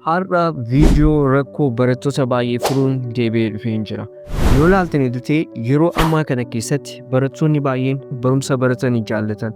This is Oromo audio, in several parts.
Har'a viidiyoo rakkoo barattoota baay'ee furuun deebi'ee dhufeen jira. Yoo ilaaltanitu ta'e yeroo ammaa kana keessatti barattoonni baay'een barumsa baratanii jaallatan,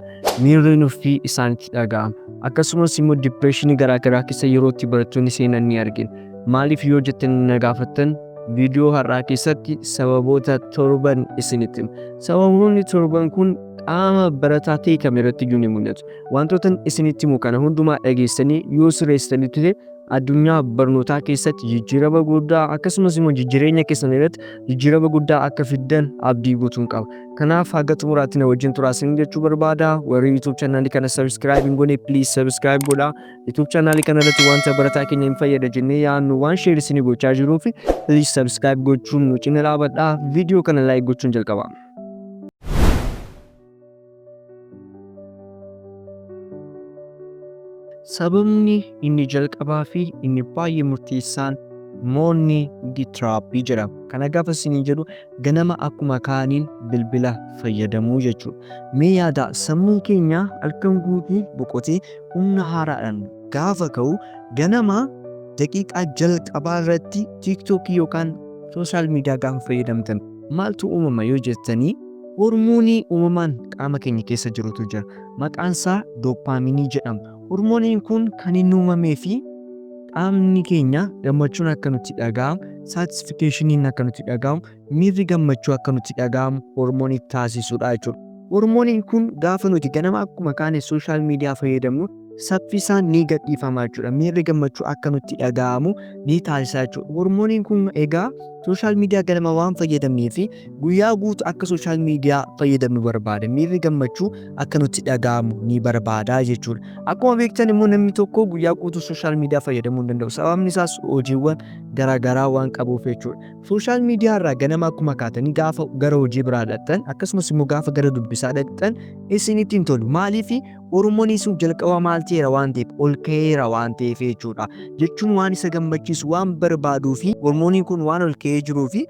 miirri nuffii isaanitti dhaga'ama. Akkasumas immoo dipireeshinii garaa garaa keessa yeroo itti barattoonni seenan ni argina. Maaliif yoo jettanii na gaafattan, viidiyoo har'aa keessatti sababoota torban isinitti hima. Sababoonni torban kun qaama barataa ta'e kam irratti iyyuu ni mul'atu. Wantoota isinitti himu kana hundumaa dhageessanii yoo sirreessitanitti ta'e, addunyaa barnootaa keessatti jijjiirama guddaa, akkasumas immoo jireenya keessan irratti jijjiirama guddaa akka fiddan abdii guutuun qaba. Kanaaf haga xumuraatti na wajjin turaa isin jechuu barbaada. Warri YouTube channel kana subscribe hin goone, please subscribe godhaa. YouTube channel kana irratti wanta barataa keenya hin fayyada jennee yaadnu waan share isinii gochaa jiruuf, please subscribe gochuun nu cina dhaabadhaa. Viidiyoo kana like gochuun jalqaba. Sababni inni jalqabaa fi inni baay'ee murteessaan morning trap jedhama. Kana gaafa isiniin jedhu, ganama akkuma kaaniin bilbila fayyadamuu jechuudha. Mee yaadaa, sammuun keenya halkan guutuu boqotee humna haaraadhaan gaafa ka'u, ganama daqiiqaa jalqabaa irratti TikTokii yookaan social media gaafa fayyadamtan maaltu uumama yoo jettanii, hormoonii uumamaan qaama keenya keessa jirutu jira. Maqaan isaa dooppaaminii jedhama. Hormooniin kun kan inni uumamee fi qaamni keenya gammachuun akka nutti dhaga'amu, saatisfikeeshiniin akka nutti dhaga'amu, miirri gammachuu akka nutti dhaga'amu hormoonii taasisudha jechuudha. Hormooniin kun gaafa nuti ganama akkuma kaane social media fayyadamnu saffisaan ni gadhiifama jechuudha. Miirri gammachuu akka nutti dhaga'amu ni taasisa jechuudha. Hormooniin kun egaa social media ganama waan fayyadamnee fi guyyaa guutuu akka social media fayyadamnu barbaada. Miirri gammachuu akka nutti dhaga'amu ni barbaada jechuudha. Akkuma beektan immoo namni tokko guyyaa guutuu social media fayyadamuu hin danda'u. Sababni isaas hojiiwwan garaagaraa waan qabuuf jechuudha. Social media irraa ganama akkuma kaatanii gaafa gara hojii biraa dhaqxan, akkasumas immoo gaafa gara dubbisaa dhaqxan isinitti hin tolu. Maaliif? Hormooniin sun jalqaba maal ta'eera waan ta'eef, ol ka'eera waan ta'eef jechuudha. Jechuun waan isa gammachiisu waan barbaaduu fi hormooniin kun waan ol ka'ee jiruu fi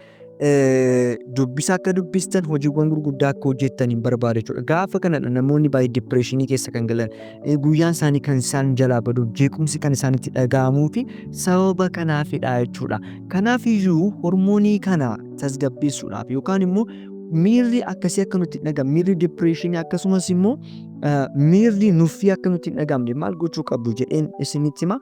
dubbisa akka dubbistan, hojiiwwan gurguddaa akka hojjettan hin barbaadu jechuudha. Gaafa kanadha namoonni baay'ee dipireeshinii keessa kan galan, guyyaan isaanii kan isaan jalaa badu, jeequmsi kan isaanitti dhaga'amuu fi sababa kanaafidha jechuudha. Kanaaf iyyuu hormoonii kana tasgabbeessuudhaaf yookaan immoo miirri akkasii akka nutti hin dhaga'amne, miirri dipireeshinii akkasumas immoo miirri nuffii akka nutti hin dhaga'amne maal gochuu qabdu jedheen isinitti hima.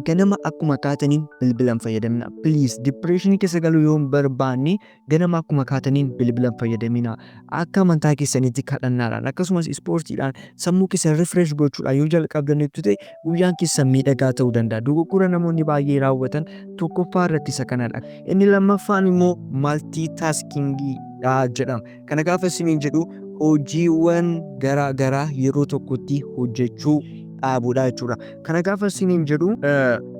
Ganama akkuma kaataniin bilbila hin fayyadamina. Please, dipireeshinii keessa galuu yoo hin barbaanne, ganama akkuma kaataniin bilbila hin fayyadamina. Akka amantaa keessaniitti kadhannaadhaan, akkasumas ispoortiidhaan sammuu keessan refresh gochuudhaan yoo jalqabdanitti ta'e, guyyaan keessan miidhagaa ta'uu danda'a. Dogoggora namoonni baay'ee raawwatan tokkoffaa irratti isa kanadha. Inni lammaffaan immoo multitasking dha jedhama. Kana gaafa isiniin jedhu, hojiiwwan garaa garaa yeroo tokkotti hojjechuu dhaabuudha jechuudha. Kana gaafa isiniin jedhu,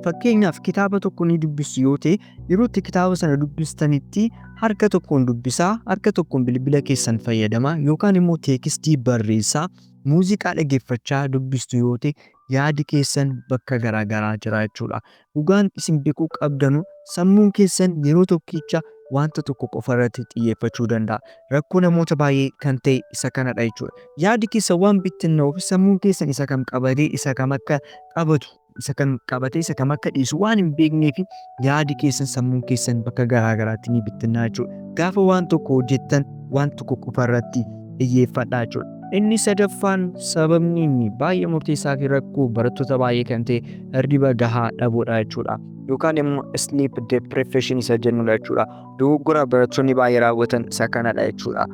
fakkeenyaaf kitaaba tokko ni dubbistu yoo ta'e, yeroo itti kitaaba sana dubbistanitti harka tokkoon dubbisaa, harka tokkoon bilbila keessan fayyadamaa yookaan immoo teekistii barreessaa, muuziqaa dhaggeeffachaa dubbistu yoo ta'e, yaadi keessan bakka garaa garaa jira jechuudha. Dhugaan isin beekuu qabdanu, sammuun keessan yeroo tokkicha wanta tokko qofa irratti xiyyeeffachuu danda'a. Rakkoo namoota baay'ee kan ta'e isa kanadha jechuudha. Yaadi keessan waan bittinnaa'uuf, sammuun keessan isa kam qabatee isa kam akka qabatu, isa kam qabatee isa kam akka dhiisu waan hin beekneef, yaadi keessan, sammuun keessan bakka garaa garaatti ni bittinnaa'a jechuudha. Gaafa waan tokko hojjettan waan tokko qofa irratti xiyyeeffadhaa jechuudha. Inni sadaffaan, sababni inni baay'ee murteessaa fi rakkoo barattoota baay'ee kan ta'e, hirriba gahaa dhabuudha jechuudha. Yookaan immoo sleep deprivation isa jennudha jechuudha. Dogoggora barattoonni baay'ee raawwatan isa kanadha jechuudha.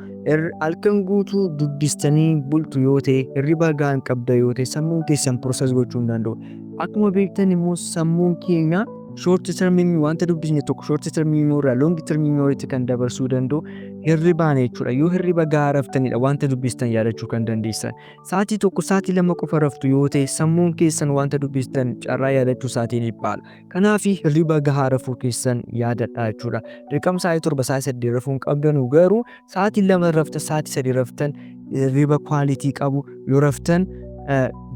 Halkan guutuu dubbistanii bultu yoo ta'e, hirriba gahaa hin qabda yoo ta'e, sammuun keessan process gochuu hin danda'u. Akkuma beektan immoo sammuun keenya short term memory, wanta dubbisne tokko short term memory irraa long term memory kan dabarsuu danda'u hirribaan jechuudha. Yoo hirriba gahaa raftanidha wanta dubbistan yaadachuu kan dandeessan. Sa'aatii 1, sa'aatii 2 qofa raftu yoo ta'e, sammuun keessan wanta dubbistan carraa yaadachuu isaatiin dhiphaadha. Kanaaf hirriba gahaa rafuu keessan yaadadhaa jechuudha. Dirqama sa'aatii 7, sa'aatii 8 rafuu hin qabdanu, garuu sa'aatii 2 raftan, sa'aatii 3 raftan, hirriba quality qabu yoo raftan,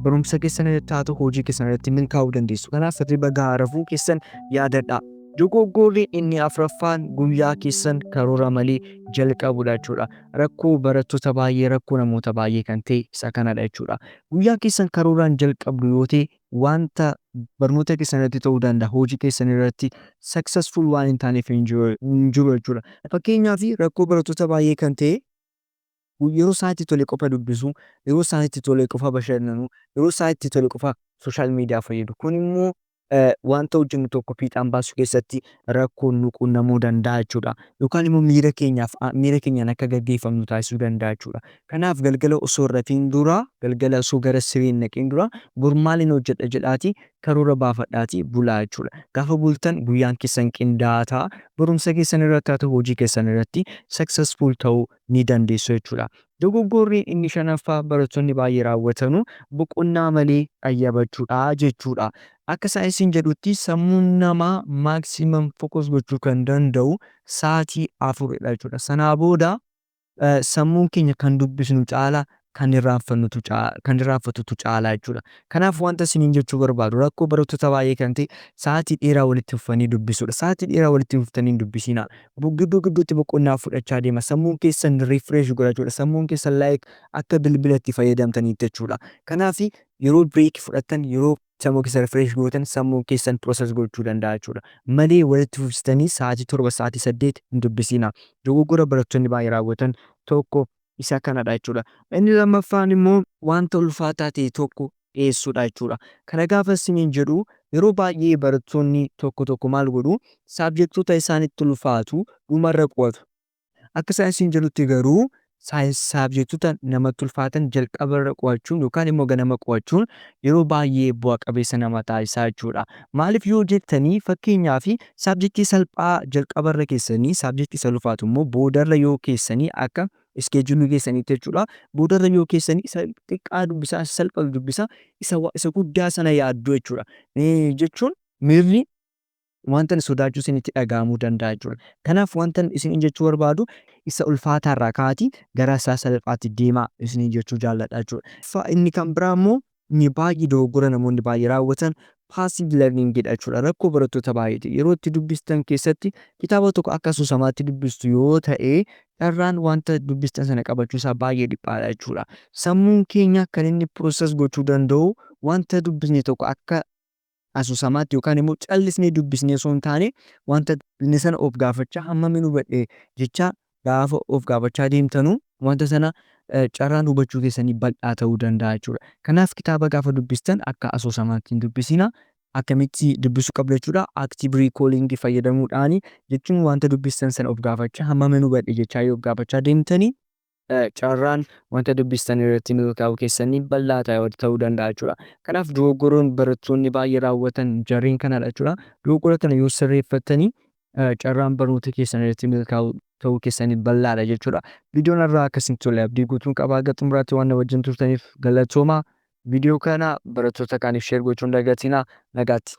barumsa keessan irratti haa ta'u hojii keessan irratti milkaa'uu dandeessu. Kanaaf hirriba gahaa rafuu keessan yaadadhaa. Dogoggorri inni afuraffaan guyyaa keessan karoora malee jalqabuudha jechuudha. Rakkoo barattoota baay'ee, rakkoo namoota baay'ee kan ta'e isa kanadha jechuudha. Guyyaa keessan karooraan jalqabdu yoo ta'e, wanta barnoota keessan irratti ta'uu danda'a, hojii keessan irratti successful waan hin taaneef hin jiru jechuudha. Fakkeenyaaf, rakkoo barattoota baay'ee kan ta'e yeroo isaanitti tole qofa dubbisuu, yeroo isaanitti tole qofa bashannanuu, yeroo isaanitti tole qofa social media fayyadu. Kun immoo wanta hojjennu tokko fiixaan baasuu keessatti rakkoon nu quunnamuu danda'a jechuudha. Yookaan immoo miira keenyaan akka gaggeeffamnu taasisuu danda'a jechuudha. Kanaaf galgala osoo hin rafiin dura, galgala osoo gara siree hin dhaqiin dura, bor maalin hojjedha jedhaatii karoora baafadhaatii bulaa jechuudha. Gaafa bultan guyyaan keessan qindaa'aa ta'a. Barumsa keessan irratti haa ta'u, hojii keessan irratti successful ta'uu ni dandeessu jechuudha. Dogoggorri inni shanaffaa barattoonni baay'ee raawwatanu boqonnaa malee qayyabachuudha jechuudha. Akka saayinsiin jedhutti, sammuun namaa maximum focus gochuu kan danda'u sa'aatii 4dha jechuudha. Sanaa booda sammuun keenya kan dubbisnu caalaa kan irraanfatutu caalaa jechuudha. Kanaaf wanta isiniin jechuu barbaadu, rakkoo barattoota baay'ee kan ta'e sa'aatii dheeraa walitti fufanii dubbisuudha. Sa'aatii dheeraa walitti fuftanii hin dubbisinaa. Gidduu gidduutti boqonnaa fudhachaa deema. Sammuun keessan refresh godha jechuudha. Sammuun keessan like akka bilbila itti fayyadamtaniitti jechuudha. Kanaaf yeroo break fudhattan, yeroo sammuu keessan refresh gootan, sammuun keessan process gochuu danda'a jechuudha. Malee walitti fufsitanii sa'aatii 7, sa'aatii 8 hin dubbisinaa. Dogoggora barattoonni baay'ee raawwatan tokko isa kanadha jechuudha. Inni lammaffaan immoo wanta ulfaataa ta'e tokko dhiyeessuudha jechuudha. Kana gaafa isiniin jedhu, yeroo baay'ee barattoonni tokko tokko maal godhu? Subjectoota isaanitti ulfaatu dhumarra qo'atu. Akka saayinsiin jedhutti garuu subjectoota namatti ulfaatan jalqabarra qo'achuun yookaan immoo ganama qo'achuun yeroo baay'ee bu'a qabeessa nama taasisaa jechuudha. Maaliif yoo jettanii, fakkeenyaaf subjectii salphaa jalqabarra keessanii, subjectii isa ulfaatu immoo boodarra yoo keessanii, akka schedule keessaniitti jechuudha. Boodarra yoo keessanii, isa xiqqaa dubbisaa, isa salphaa dubbisaa, isa guddaa sana yaadduu jechuudha. Jechuun miirri wanta sodaachuu isinitti dhaga'amuu danda'a jechuudha. Kanaaf wanta isin jechuu barbaadu, isa ulfaataarraa ka'aatii gara isaa salphaatti deemaa isiniin jechuu jaalladha jechuudha. Inni kan biraa immoo, inni baay'ee dogoggora namoonni baay'ee raawwatan passive learning dha jechuudha. Rakkoo barattoota baay'eeti. Yeroo itti dubbistan keessatti kitaaba tokko akka asoosamaatti dubbistu yoo ta'e, carraan wanta dubbistan sana qabachuu isaa baay'ee dhiphaadha jechuudha. Sammuun keenya kan inni process gochuu danda'u wanta dubbisne tokko akka asoosamaatti yookaan immoo callisnee dubbisnee osoo hin taane, wanta dubbisne sana of gaafachaa, hammamin hubadhe jechaa gaafa of gaafachaa deemtanuu, wanta sana carraan hubachuu keessanii bal'aa ta'uu danda'a jechuudha. Kanaaf kitaaba gaafa dubbistan akka asoosamaatti hin dubbisinaa. Akkamitti dubbisuu qabdu jechuudha? Active recalling fayyadamuudhaani jechuun, wanta dubbistan sana of gaafachaa, hammamin hubadhe jechaa yoo of gaafachaa deemtanii, carraan wanta dubbistan irratti milkaa'uu keessanii bal'aa ta'uu danda'a jechuudha. Kanaaf dogoggoroon barattoonni baay'ee raawwatan jarreen kanadha jechuudha. Dogoggora kana yoo sirreeffattanii, carraan barnoota keessan irratti milkaa'uu ta'uu keessanii bal'aadha jechuudha. Viidiyoon irraa akkasitti tole abdii guutuun qabaa. Hanga xumuraatti waan na wajjin turtaniif galatoomaa. Viidiyoo kana barattoota kaaniif share gochuun dagatinaa. Nagaatti.